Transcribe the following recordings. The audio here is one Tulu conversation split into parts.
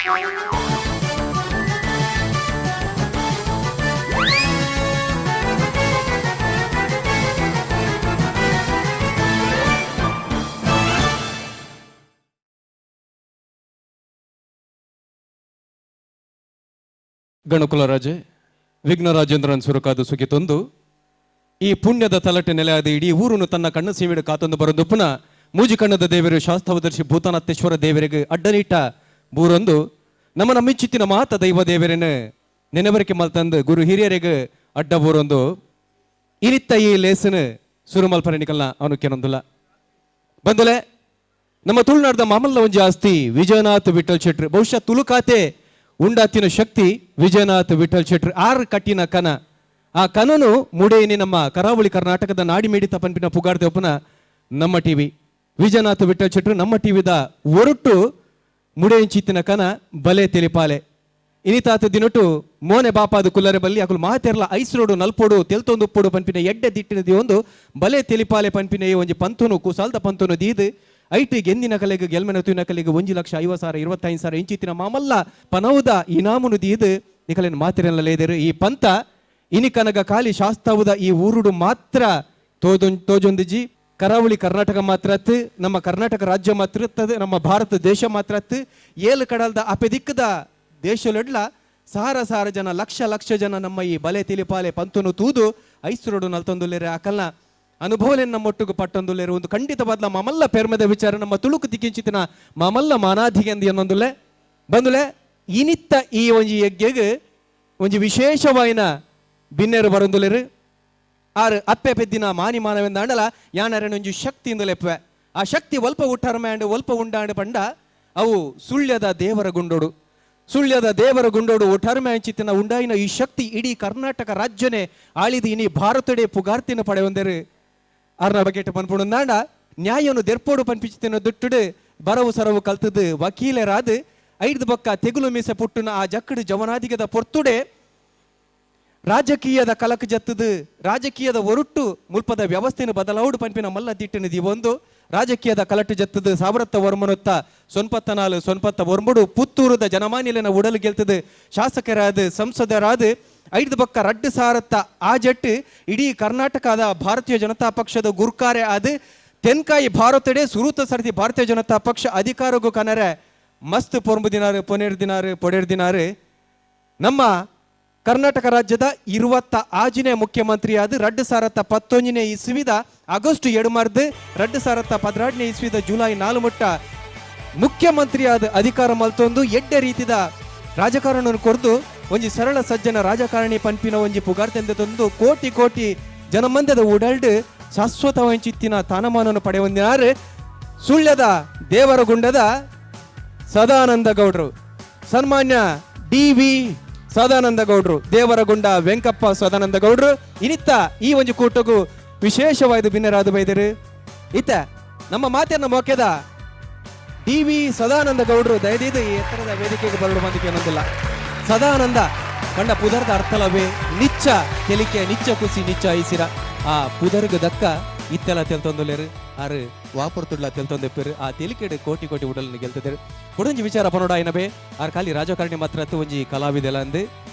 ಗಣಕುಲರಾಜೆ ವಿಘ್ನರಾಜೇಂದ್ರನ್ ಸುರುಕಾದ ಸುಗಿತೊಂದು ಈ ಪುಣ್ಯದ ತಲಟೆ ನೆಲೆಯಾದ ಇಡೀ ಊರುನು ತನ್ನ ಕಣ್ಣು ಸೀಮಿಡು ಕಾತೊಂದು ಬರೊಂದು ಪುನಃ ಮೂಜಿ ಕಣ್ಣದ ದೇವರು ಶಾಸ್ತಾವದರ್ಶಿ ಭೂತಾನತ್ತೇಶ್ವರ ದೇವರಿಗೆ ಅಡ್ಡನೀಟ ಬೂರೊಂದು ನಮ್ಮ ನಮ್ಮಿಚ್ಚಿತ್ತಿನ ಮಾತ ದೈವ ದೇವರನ್ನು ನೆನವರಿಕೆ ಮಲ್ತಂದು ಗುರು ಹಿರಿಯರಿಗೆ ಅಡ್ಡ ಬೂರೊಂದು ಇನಿತ್ತ ಈ ಲೇಸನು ಸುರುಮಲ್ಪರಣಿಕಲ್ನ ಅವನು ಕೆನೊಂದುಲ್ಲ. ಬಂದುಲೆ ನಮ್ಮ ತುಳುನಾಡದ ಮಾಮಲ್ಲ ಒಂಜಿ ಆಸ್ತಿ ವಿಜಯನಾಥ್ ವಿಠಲ್ ಶೆಟ್ರು. ಬಹುಶಃ ತುಳುಕಾತೆ ಉಂಡಾತಿನ ಶಕ್ತಿ ವಿಜಯನಾಥ್ ವಿಠಲ್ ಶೆಟ್ರು. ಆರ್ ಕಟ್ಟಿನ ಕನ, ಆ ಕನನು ಮುಡೇನಿ ನಮ್ಮ ಕರಾವಳಿ ಕರ್ನಾಟಕದ ನಾಡಿಮೇಡಿತ ಪನ್ಪಿನ ಪುಗಾರ್ದೆ ಒಪ್ಪನ ನಮ್ಮ ಟಿವಿ ವಿಜಯನಾಥ್ ವಿಠಲ್ ಶೆಟ್ರು ನಮ್ಮ ಟಿವಿದ ಒರಟು ಮುಡೇಂಚಿತ್ತಿನ ಕನ ಬಲೆ ತಿಳಿಪಾಲೆ. ಇನಿತಾತ ದಿನಟು ಮೋನೆ ಬಾಪಾದ ಕುಲ್ಲರೆ ಬಲ್ಲಿ ಅಕುಲು ಮಾತೆರ್ಲ ಐಸ್ರೋಡು ನಲ್ಪೋಡು ತೆಲ್ತೊಂದು ಉಪ್ಪೋಡು ಪನ್ಪಿನ ಎಡ್ಡೆ ದಿಟ್ಟಿನ ಒಂದು ಬಲೆ ತಿಳಿಪಾಲೆ ಪನ್ಪಿನ ಈ ಒಂಜಿ ಪಂತುನು ಕುಸಾಲ್ದ ಪಂತುನು ದೀದು ಐಟಿ ಗೆಂದಿನ ಕಲೆಗೆ ಗೆಲ್ಮೆನ ತುಯಿನ ಕಲೆಗೆ 1,50,000 25,000 ಇಂಚಿತ್ತಿನ ಮಾಮಲ್ಲ ಪನೌದ ಇನಾಮುನು ದೀದು ನಿಕಲೆನ ಮಾತಿರೆಲ್ಲ ಲೇದರು. ಈ ಪಂತ ಇನಿ ಕನಗ ಖಾಲಿ ಶಾಸ್ತಾವುದ ಈ ಊರುಡು ಮಾತ್ರ ತೋಜೊಂದಿಜಿ. ಕರಾವಳಿ ಕರ್ನಾಟಕ ಮಾತ್ರ ಅತ್ತು, ನಮ್ಮ ಕರ್ನಾಟಕ ರಾಜ್ಯ ಮಾತ್ರ ಇರ್ತದೆ, ನಮ್ಮ ಭಾರತ ದೇಶ ಮಾತ್ರ ಅತ್ತು, ಏಳು ಕಡಲ್ದ ಅಪೆದಿಕ್ಕದ ದೇಶಲೆಡ್ಲ ಸಾರ ಸಾರ ಜನ ಲಕ್ಷ ಲಕ್ಷ ಜನ ನಮ್ಮ ಈ ಬಲೆ ತಿಳಿಪಾಲೆ ಪಂತುನು ತೂದು ಐಸ್ರೋಡು ನಲ್ತೊಂದುಲ್ಲೇರೆ. ಅಕಲ್ನ ಅನುಭವಲೇನು ನಮ್ಮೊಟ್ಟಿಗೆ ಪಟ್ಟೊಂದುಲ್ಲೇರು. ಒಂದು ಖಂಡಿತವಾದ ಮಾಮಲ್ಲ ಪೆರ್ಮದ ವಿಚಾರ ನಮ್ಮ ತುಳುಕು ತಿಕ್ಕಿಂಚಿತಿನ ಮಾಮಲ್ಲ ಮಾನಾಧಿಗೆ ಅಂದು ಎನ್ನೊಂದುಲ್ಲೆ. ಬಂದುಲೆ ಇನಿತ್ತ ಈ ಒಂಜಿ ಯಜ್ಞೆಗ್ ಒಂಜಿ ವಿಶೇಷವಾಯಿನ ಬಿನ್ನೆರು ಬರೊಂದುಲ್ಲೇರು. ಆರು ಅಪ್ಪೆ ಪೆದ್ದಿನ ಮಾನಿ ಮಾನವೆಂದಾಂಡಲ ಯಾನರೆನೊಂಜಿ ಶಕ್ತಿ ಇಂದಲೆಪ್ಪೆ. ಆ ಶಕ್ತಿ ಒಲ್ಪ ಉಟ್ಟರ್ಮ್ಯಾಂಡ್ ಒಲ್ಪ ಉಂಡಾಂಡ್ ಪಂಡ ಅವು ಸುಳ್ಯದ ದೇವರ ಗುಂಡೋಡು. ಸುಳ್ಯದ ದೇವರ ಗುಂಡೋಡು ಒಠರ್ಮ್ಯಾಂಚಿತ್ತಿನ ಉಂಡಾಯಿನ ಈ ಶಕ್ತಿ ಇಡೀ ಕರ್ನಾಟಕ ರಾಜ್ಯನೇ ಆಳಿದ ಇನಿ ಭಾರತಡೆ ಪುಗಾರ್ತಿನ ಪಡೆಯೊಂದರು. ಅರ್ನ ಬಗೆಟ್ ಪನ್ಪುಂಡಾಂಡ ನ್ಯಾಯನು ದೆರ್ಪೋಡು ಪನ್ಪಿಚಿತ್ತಿನ ದುಟ್ಟುಡು ಬರವು ಸರವು ಕಲ್ತದು ವಕೀಲರಾದ ಐದು ಬೊಕ್ಕ ತೆಗುಲು ಮೀಸೆ ಪುಟ್ಟುನ ಆ ಜಕ್ಕಡು ಜವನಾದಿಗದ ಪೊರ್ತುಡೆ ರಾಜಕೀಯದ ಕಲಕ ಜತ್ತದು ರಾಜಕೀಯದ ಒರುಟ್ಟು ಮುಲ್ಪದ ವ್ಯವಸ್ಥೆನ ಬದಲಾವಡು ಪನ್ಪಿನ ಮಲ್ಲ ದಿಟ್ಟಿನ ದಿವೊಂದು ರಾಜಕೀಯದ ಕಲಟು ಜತ್ತದು ಸಾವಿರತ್ತ ವರ್ಮನುತ್ತ ಸೊನ್ಪತ್ತ ನಾಲು ಸೊನ್ಪತ್ತ ಒರ್ಮುಡು ಪುತ್ತೂರುದ ಜನಮಾನ್ಯಲಿನ ಉಡಲು ಗೆಲ್ತದು ಶಾಸಕರಾದ ಸಂಸದರಾದ ಐದು ಬೊಕ್ಕ ರಡ್ಡು ಸಾರತ್ತ ಆ ಜಟ್ಟು ಇಡೀ ಕರ್ನಾಟಕದ ಭಾರತೀಯ ಜನತಾ ಪಕ್ಷದ ಗುರ್ಕಾರೆ ಆದ ತೆನ್ಕಾಯಿ ಭಾರತಡೆ ಸುರೂತ ಸರತಿ ಭಾರತೀಯ ಜನತಾ ಪಕ್ಷ ಅಧಿಕಾರಕ್ಕೂ ಕನರೆ ಮಸ್ತ್ ಪೊರ್ಂಬು ದಿನಾರು ಪೊನೇರ್ ದಿನಾರು ಪೊಡೇರ್ ದಿನಾರು ನಮ್ಮ ಕರ್ನಾಟಕ ರಾಜ್ಯದ 26ನೇ ಮುಖ್ಯಮಂತ್ರಿಯಾದ 2019ನೇ ಇಸ್ವಿದ ಆಗಸ್ಟ್ 2 ಮಾರ್ದು 2016ನೇ ಇಸ್ವಿದ ಜುಲೈ 4 ಮುಟ್ಟ ಮುಖ್ಯಮಂತ್ರಿಯಾದ ಅಧಿಕಾರ ಮಲ್ತೊಂದು ಎಡ್ಡೆ ರೀತಿದ ರಾಜಕಾರಣವನ್ನು ಕೊರ್ದು ಒಂಜಿ ಸರಳ ಸಜ್ಜನ ರಾಜಕಾರಣಿ ಪನ್ಪಿನ ಒಂಜಿ ಪುಗಾರ್ತೆಂದು ಕೋಟಿ ಕೋಟಿ ಜನಮಂದದ ಉಡಲ್ಡ್ ಶಾಶ್ವತ ವಂಚಿತ್ತಿನ ತಾನಮಾನವನ್ನು ಪಡೆಯೊಂದಿನಾರು ಸುಳ್ಯದ ದೇವರಗುಂಡದ ಸದಾನಂದ ಗೌಡ್ರು. ಸನ್ಮಾನ್ಯ ಡಿ ವಿ ಸದಾನಂದ ಗೌಡ್ರು, ದೇವರಗುಂಡ ವೆಂಕಪ್ಪ ಸದಾನಂದ ಗೌಡ್ರು ಇನಿತ್ತ ಈ ಒಂದು ಕೂಟಗೂ ವಿಶೇಷವಾದ ಭಿನ್ನರಾದ ಬೈದರು. ಇತ್ತ ನಮ್ಮ ಮಾತನ್ನ ಮೊಕ್ಕೆದ ಡಿ ವಿ ಸದಾನಂದ ಗೌಡ್ರು ದಯದೀದು ಈ ಎತ್ತರದ ವೇದಿಕೆಗೆ ಬರಲು ಬಂದಿಕೆ ಅನ್ನೋದಿಲ್ಲ. ಸದಾನಂದ ಕಂಡ ಪುದರ್ದ ಅರ್ಥಲವೇ ನಿಚ್ಚ ತೆಲಿಕೆ ನಿಚ್ಚ ಕುಸಿ ನಿಚ್ಚ ಐಸಿರ ಆ ಪುದರ್ಗ ದಕ್ಕ ಇತ್ತೆಲ್ಲ ತೆಲ್ತೊಂದುಲೇರು ಆರು ವಾಪುರ್ತುಡ್ಲ ತೆಲ್ತೊಂದೆಪ್ಪರು ಆ ತೆಲಿಕೆಡು ಕೋಟಿ ಕೋಟಿ ಉಡಲ್ನ ಗೆಲ್ತದರು. ಕೊಡೊಂಜಿ ವಿಚಾರ ಪನೋಡ ಏನಬೇ ಆರ್ ಖಾಲಿ ರಾಜಕಾರಣಿ ಮಾತ್ರ ಒಂಜಿ ಕಲಾವಿದೆಲ್ಲ ಅಂದು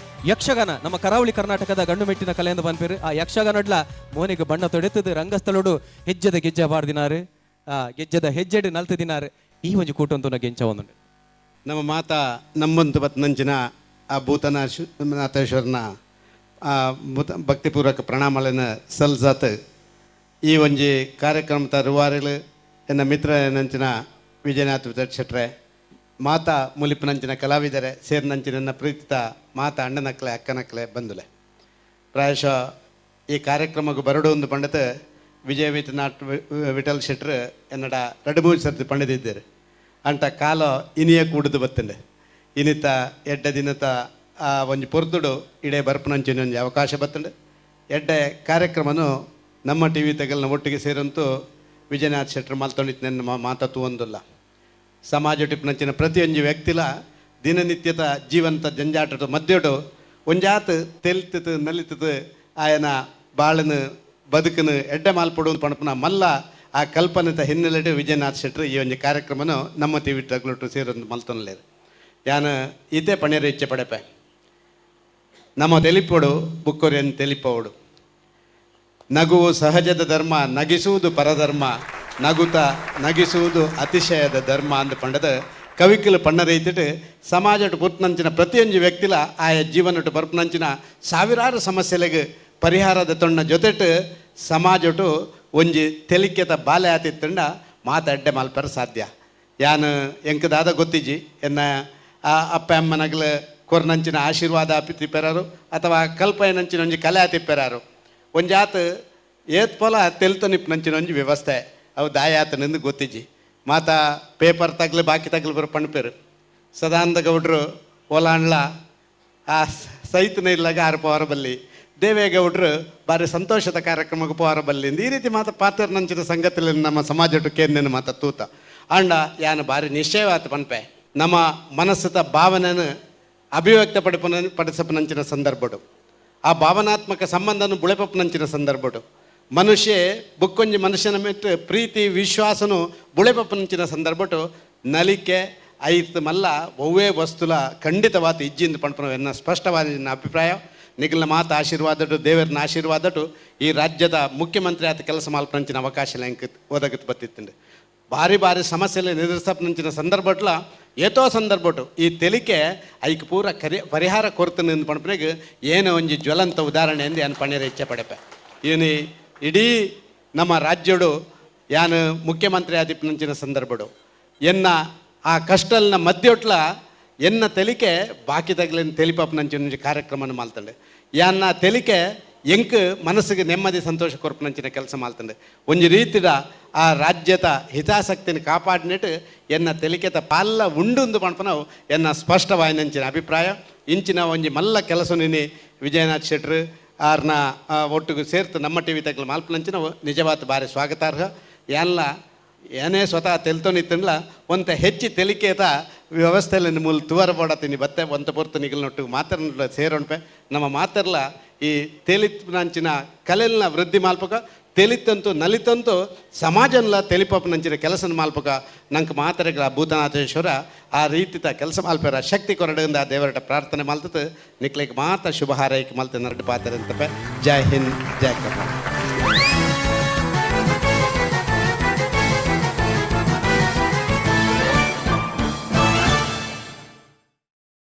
ಯಕ್ಷಗಾನ ನಮ್ಮ ಕರಾವಳಿ ಕರ್ನಾಟಕದ ಗಂಡು ಮೆಟ್ಟಿನ ಕಲೆ ಎಂದು ಪನ್ಪೇರು. ಆ ಯಕ್ಷಗಾನಡ್ಲ ಮೋನಿಗೆ ಬಣ್ಣ ತೊಡೆತದು ರಂಗಸ್ಥಳೋಡು ಹೆಜ್ಜೆದ ಗೆಜ್ಜೆ ಬಾರ್ದಿನಾರು ಆ ಗೆಜ್ಜೆದ ಹೆಜ್ಜೆಡು ನಲ್ತು ದಿನಾರು ಈ ಒಂಜಿ ಕೂಟಂತು ಗೆಂಚ ಒಂದುಂಡು. ನಮ್ಮ ಮಾತಾ ನಮ್ಮಂತು ಬತ್ನಂಚಿನ ಆ ಭೂತನಾಥೇಶ್ವರನ ಆ ಭೂತ ಭಕ್ತಿಪೂರ್ವಕ ಪ್ರಣಾಮಲನ ಸಲ್ಸಾತ್ ಈ ಒಂಜಿ ಕಾರ್ಯಕ್ರಮದ ರೂವಾರಿಲು ಎನ್ನ ಮಿತ್ರ ನಂಚಿನ ವಿಜಯನಾಥ್ ಶೆಟ್ರೆ ಮಾತಾ ಮುಲಿಪಿನಂಚಿನ ಕಲಾವಿದರೆ ಸೇರಿನಂಚಿನ ನನ್ನ ಪ್ರೀತಿತ ಮಾತಾ ಅಣ್ಣನಕ್ಲೆ ಅಕ್ಕನಕ್ಲೆ ಬಂದುಲೆ. ಪ್ರಾಯಶಃ ಈ ಕಾರ್ಯಕ್ರಮಕ್ಕೆ ಬರಡು ಒಂದು ಪಂಡಿತ ವಿಜಯ ವಿಠನಾಥ್ ವಿಠಲ್ ಶೆಟ್ರು ಎನ್ನಡ ರಡು ಮೂರು ಸರ್ತಿ ಪಂಡಿತಿದ್ದಾರೆ. ಅಂಟ ಕಾಲ ಇನಿಯ ಕೂಡುದು ಬತ್ತಂಡೆ ಇನಿತ ಎಡ್ಡ ದಿನತ ಆ ಒಂಜಿ ಪೊರ್ತುಡು ಇಡೇ ಬರ್ಪನಂಚಿನ ಒಂಜಿ ಅವಕಾಶ ಬತ್ತಂಡೆ. ಎಡ್ಡೆ ಕಾರ್ಯಕ್ರಮನು ನಮ್ಮ ಟಿ ವಿ ತಗಲ್ನ ಒಟ್ಟಿಗೆ ಸೇರಂತೂ ವಿಜಯನಾಥ್ ಶೆಟ್ರು ಮಲ್ತೊಂಡಿತ್ತು ನನ್ನ ಮಾತಾ ತೂವೊಂದುಲ್ಲ. ಸಮಾಜ ಟಿಪ್ನಂಚಿನ ಪ್ರತಿಯೊಂಜಿ ವ್ಯಕ್ತಿಲ ದಿನನಿತ್ಯದ ಜೀವಂತ ಜಂಜಾಟದ ಮಧ್ಯಡು ಒಂಜಾತ್ ತೆಲ್ತಿತು ನಲಿತದು ಆಯನ ಬಾಳನು ಬದುಕನು ಎಡ್ಡೆ ಮಾಲ್ಪಡು ಪಣಪನ ಮಲ್ಲ ಆ ಕಲ್ಪನೆತ ಹಿನ್ನೆಲೆಡು ವಿಜಯನಾಥ್ ಶೆಟ್ರು ಈ ಒಂಜಿ ಕಾರ್ಯಕ್ರಮನು ನಮ್ಮ ಟಿ ವಿ ತಗಲೊಟ್ಟು ಸೇರೊಂದು ಮಲ್ತೊನ್ಲೇರು. ಯಾನ ಈತೆ ಪಣೇರ ಇಚ್ಛೆ ಪಡೆಪೆ. ನಮ್ಮ ತೆಲಿಪೊಡು ಬುಕ್ಕೊರೆನ್ ತೆಲಿಪೋಡು. ನಗುವು ಸಹಜದ ಧರ್ಮ, ನಗಿಸುವುದು ಪರಧರ್ಮ, ನಗುತ ನಗಿಸುವುದು ಅತಿಶಯದ ಧರ್ಮ ಅಂದ್ ಪಂಡದ ಕವಿಕಲು ಪಣ್ಣ ರೈತಿಟ್ಟು ಸಮಾಜಟ್ ಪುಟ್ನಂಚಿನ ಪ್ರತಿಯೊಂಜಿ ವ್ಯಕ್ತಿಲ ಆಯ ಜೀವನಟ್ಟು ಬರ್ಪನಂಚಿನ ಸಾವಿರಾರು ಸಮಸ್ಯೆಲೆಗ್ ಪರಿಹಾರದ ತೊಣ್ಣ ಜೊತೆಟ್ ಸಮಾಜಟು ಒಂಜಿ ತೆಲಿಕೆತ ಬಾಲೆ ಆತಿತ್ತಂಡ ಮಾತ ಅಡ್ಡೆ ಮಲ್ಪರ ಸಾಧ್ಯ. ಯಾನ್ ಎಂಕ್ ದಾದ ಗೊತ್ತಿಜ್ಜಿ, ಎನ್ನ ಆ ಅಪ್ಪ ಅಮ್ಮನಗ್ಲ ಕೊರ್ನಂಚಿನ ಆಶೀರ್ವಾದ ಆಪಿತಿಪ್ಪೆರಾರು ಅಥವಾ ಕಲ್ಪಯನಂಚಿನ ಒಂಜಿ ಕಲೆ ಆತಿಪ್ಪೆರಾರು. ಒಂಜಾತ್ ಏತ್ ಪೊಲ ತೆಲ್ತ ನಿಪ್ಪನಂಚಿನ ಒಂಜಿ ವ್ಯವಸ್ಥೆ ಅವು ದಾಯಾತನೆಂದು ಗೊತ್ತಿಜ್ಜಿ. ಮಾತ ಪೇಪರ್ ತಗ್ಲು ಬಾಕಿ ತಗ್ಲು ಬರ ಪಣ್ಪೇರು. ಸದಾನಂದ ಗೌಡ್ರು ಓಲಾಂಡ್ಲ ಆ ಸೈತನ ಇಲ್ಲಾಗ ಆರು ಪೋರ ಬಲ್ಲಿ, ದೇವೇಗೌಡ್ರು ಬಾರಿ ಸಂತೋಷದ ಕಾರ್ಯಕ್ರಮಕ್ಕೆ ಪೋರ ಬಲ್ಲಿ. ಈ ರೀತಿ ಮಾತ ಪಾತ್ರನಂಚಿನ ಸಂಗತಿಯಲ್ಲಿ ನಮ್ಮ ಸಮಾಜಟ್ಟು ಕೇಂದ್ರ ಮಾತ ತೂತ. ಆಂಡ ಯಾನು ಬಾರಿ ನಿಶ್ಚಯವಾತ ಪನ್ಪೆ, ನಮ್ಮ ಮನಸ್ಸುತ ಭಾವನೆಯನ್ನು ಅಭಿವ್ಯಕ್ತ ಪಡಿಸಪನಂಚಿನ ಸಂದರ್ಭಡು, ಆ ಭಾವನಾತ್ಮಕ ಸಂಬಂಧನ ಬುಳೆಪಪ್ಪನಂಚಿನ ಸಂದರ್ಭಡು, ಮನುಷ್ಯ ಬುಕ್ಕೊಂಜಿ ಮನುಷ್ಯನ ಮೆಟ್ಟು ಪ್ರೀತಿ ವಿಶ್ವಾಸನು ಬುಳೆಪಪ್ಪನಂಚಿನ ಸಂದರ್ಭಟು ನಲಿಕೆ ಐತ್ ಮಲ್ಲ ಒವ್ವೇ ವಸ್ತುಲ ಖಂಡಿತವಾದ ಇಜ್ಜಿಂದ ಪಣ್ಪನ ಎನ್ನ ಸ್ಪಷ್ಟವಾದ ನನ್ನ ಅಭಿಪ್ರಾಯ. ನಿಗಲ್ನ ಮಾತ ಆಶೀರ್ವಾದಟು ದೇವರನ ಆಶೀರ್ವಾದಟು ಈ ರಾಜ್ಯದ ಮುಖ್ಯಮಂತ್ರಿ ಆತ ಕೆಲಸ ಮಲ್ಪನಂಚಿನ ಅವಕಾಶ ಎಂಕ್ ಒದಗತ್ ಬತ್ತಿತ್ತಂಡು. ಭಾರಿ ಭಾರಿ ಸಮಸ್ಯೆಲೆ ಎದುರಿಸಪನಂಚಿನ ಸಂದರ್ಭಟ್ಲ ಏತೋ ಸಂದರ್ಭಟು ಈ ತೆಲಿಕೆ ಐಕ್ ಪೂರ ಪರಿಹಾರ ಕೊರ್ತನೆ ಪಣಪನೆಗ್ ಏನೋ ಒಂಜಿ ಜ್ವಲಂತ ಉದಾಹರಣೆ ಎಂದು ಯಾನ್ ಪಣೇರ ಇಚ್ಛೆ ಪಡೆಪೆ. ಏನಿ ಇಡೀ ನಮ್ಮ ರಾಜ್ಯಡು ಯಾನು ಮುಖ್ಯಮಂತ್ರಿ ಆದಿಪ್ಪನಂಚಿನ ಸಂದರ್ಭಡು ಎನ್ನ ಆ ಕಷ್ಟಲ್ನ ಮಧ್ಯೊಟ್ಲ ಎನ್ನ ತೆಲಿಕೆ ಬಾಕಿ ತಗ್ಲಿನ ತೆಲಿಪಪ್ಪನಂಚಿನ ಒಂಜಿ ಕಾರ್ಯಕ್ರಮನ ಮಾಲ್ತಂಡೆ. ಯಾನ್ನ ತೆಲಿಕೆ ಎಂಕ್ ಮನಸ್ಸಿಗೆ ನೆಮ್ಮದಿ ಸಂತೋಷ ಕೊರ್ಪನಂಚಿನ ಕೆಲಸ ಮಾಲ್ತಂಡೆ. ಒಂಜಿ ರೀತಿದ ಆ ರಾಜ್ಯದ ಹಿತಾಸಕ್ತಿನ ಕಾಪಾಡಿನಿಟ್ಟು ಎನ್ನ ತೆಲಿಕೆತ ಪಾಲ್ಲ ಉಂಡುಂದು ಪಣ್ಪನವು ಎನ್ನ ಸ್ಪಷ್ಟವಾಯಿನಂಚಿನ ಅಭಿಪ್ರಾಯ. ಇಂಚಿನ ಒಂಜಿ ಮಲ್ಲ ಕೆಲಸ ನಿನ್ನೆ ವಿಜಯನಾಥ್ ಶೆಟ್ರು ಆರ್ನ ಒಟ್ಟಿಗೆ ಸೇರ್ತು ನಮ್ಮ ಟಿ ವಿ ತಗ್ಲು ಮಾಲ್ಪನಂಚಿನ ನಿಜವಾದ ಭಾರಿ ಸ್ವಾಗತಾರ್ಹ. ಎಲ್ಲ ಏನೇ ಸ್ವತಃ ತೆಲ್ತೊನಿತ್ತಂಡ್ಲ ಒಂತ ಹೆಚ್ಚಿ ತೆಲಿಕೆತ ವ್ಯವಸ್ಥೆಯಲ್ಲಿ ಮೂಲ ತುವರ ಬೋಡತೀನಿ ಬತ್ತೆ ಒಂತ ಪೊರ್ತು ನಿಗಲ್ನೊಟ್ಟು ಮಾತರ್ನ ಸೇರೋಣ್ಪೆ. ನಮ್ಮ ಮಾತರ್ಲ ಈ ತೆಲಿತ್ನಂಚಿನ ಕಲೆಲ್ನ ವೃದ್ಧಿ ಮಾಲ್ಪಕ ತೆಲಿತಂತು ನಲಿತಂತು ಸಮಾಜನ್ಲ ತೆಲಿಪಪ್ಪನಂಚಿನ ಕೆಲಸನ ಮಾಲ್ಪಕ ನಂಗೆ ಮಾತರೆಗಳ ಭೂತನಾಥೇಶ್ವರ ಆ ರೀತಿತ ಕೆಲಸ ಮಾಲ್ಪೇರ ಶಕ್ತಿ ಕೊರಡಿಂದ ದೇವರಟ ಪ್ರಾರ್ಥನೆ ಮಾಲ್ತತ್ತು. ನಿಕ್ಲಿಗೆ ಮಾತ ಶುಭ ಹಾರೈಕೆ ಮಾಲ್ತ ನರಡು ಪಾತ್ರ ಅಂತಪೆ. ಜೈ ಹಿಂದ್, ಜೈ ಕರ್ನಾಟಕ.